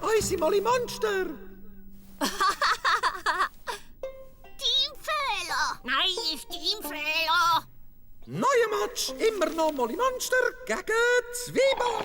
unsere Molly Monster. Teamfehler! Nein, ist Teamfehler! Neuer Match, immer noch Molly Monster gegen Zwiebel.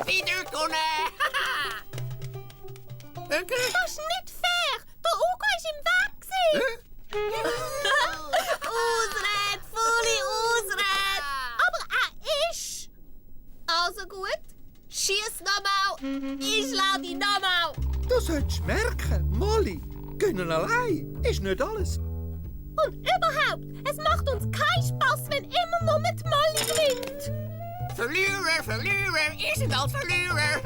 Wieder gewonnen! Okay. Das ist nicht fair! Der Ugo ist im Weg gewesen! Ausrede, volle Ausrede! Aber er ist! Also gut, schieß nochmal! Ich lade ihn nochmal! Du solltest merken, Molly, gönnen allein ist nicht alles. Und überhaupt, es macht uns keinen Spaß, wenn immer nur mit Molly gewinnt! Verlierer, Verlierer, ihr seid als Verlierer!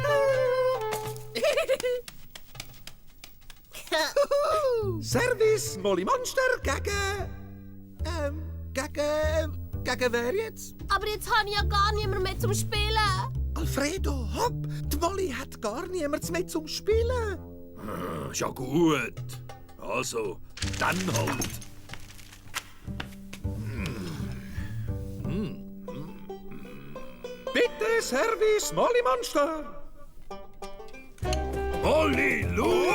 Service, Molly Monster gegen... Gegen wer jetzt? Aber jetzt habe ich ja gar niemand mehr zum Spielen! Alfredo, hopp! Die Molly hat gar niemand mehr zum Spielen. Ist ja gut. Also, dann halt. Bitte, Service, Molly Monster. Molly, schau!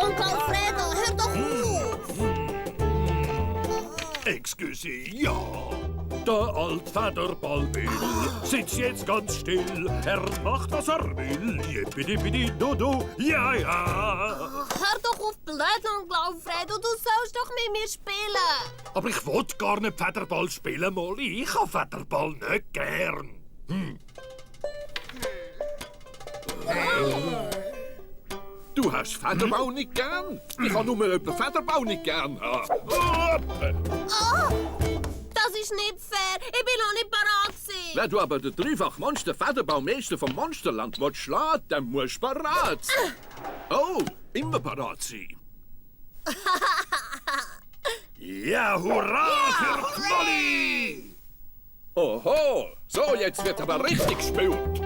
Onkel Alfredo, hör doch auf! Excuse, ja. Der Altfederball Bill sitzt jetzt ganz still. Er macht, was er will. Jippidi, du, ja, ja. Hör doch auf blöd, Onkel Alfredo, du sollst doch mit mir spielen! Aber ich will gar nicht Federball spielen, Molly. Ich habe Federball nicht gern. Du hast Federbau nicht gern? Ich habe nur jemanden Federbau nicht gern. Oh, das ist nicht fair, ich bin noch nicht parat gewesen. Wenn du aber den dreifach Monster Federbaumeister vom Monsterland schlagen, dann musst du parat sein. Oh, immer parat sein. Ja, hurra für Molly! Oho, so jetzt wird aber richtig gespielt.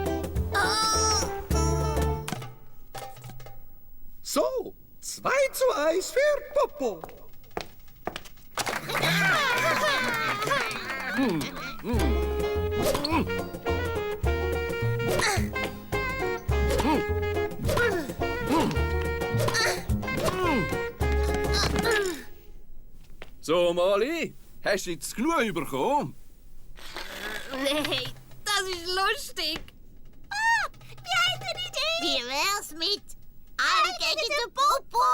So, 2:1 für Popo. So, Molly, hast du jetzt genug bekommen? Nein, das ist lustig. Wie heißt eine Idee? Wie wär's mit alle gegen den Popo?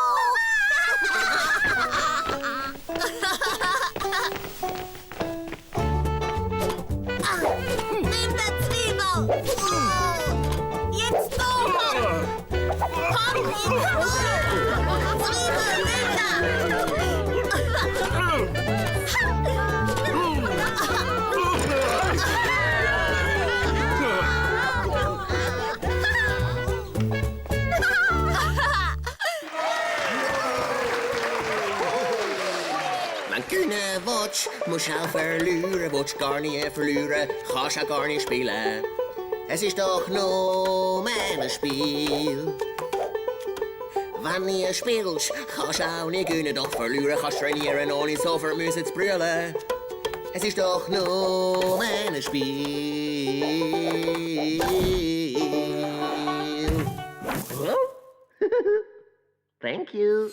Nimm den Zwiebel! Jetzt doch! Komm, Zwiebel, weiter! Wenn du gewinnen willst, musst du auch verlieren. Willst du gar nicht verlieren, kannst du auch gar nicht spielen. Es ist doch nur ein Spiel. Wenn du spielst, kannst du auch nicht gewinnen. Doch verlieren kannst du trainieren, ohne sofort müssen zu brüllen. Es ist doch nur ein Spiel. Thank you.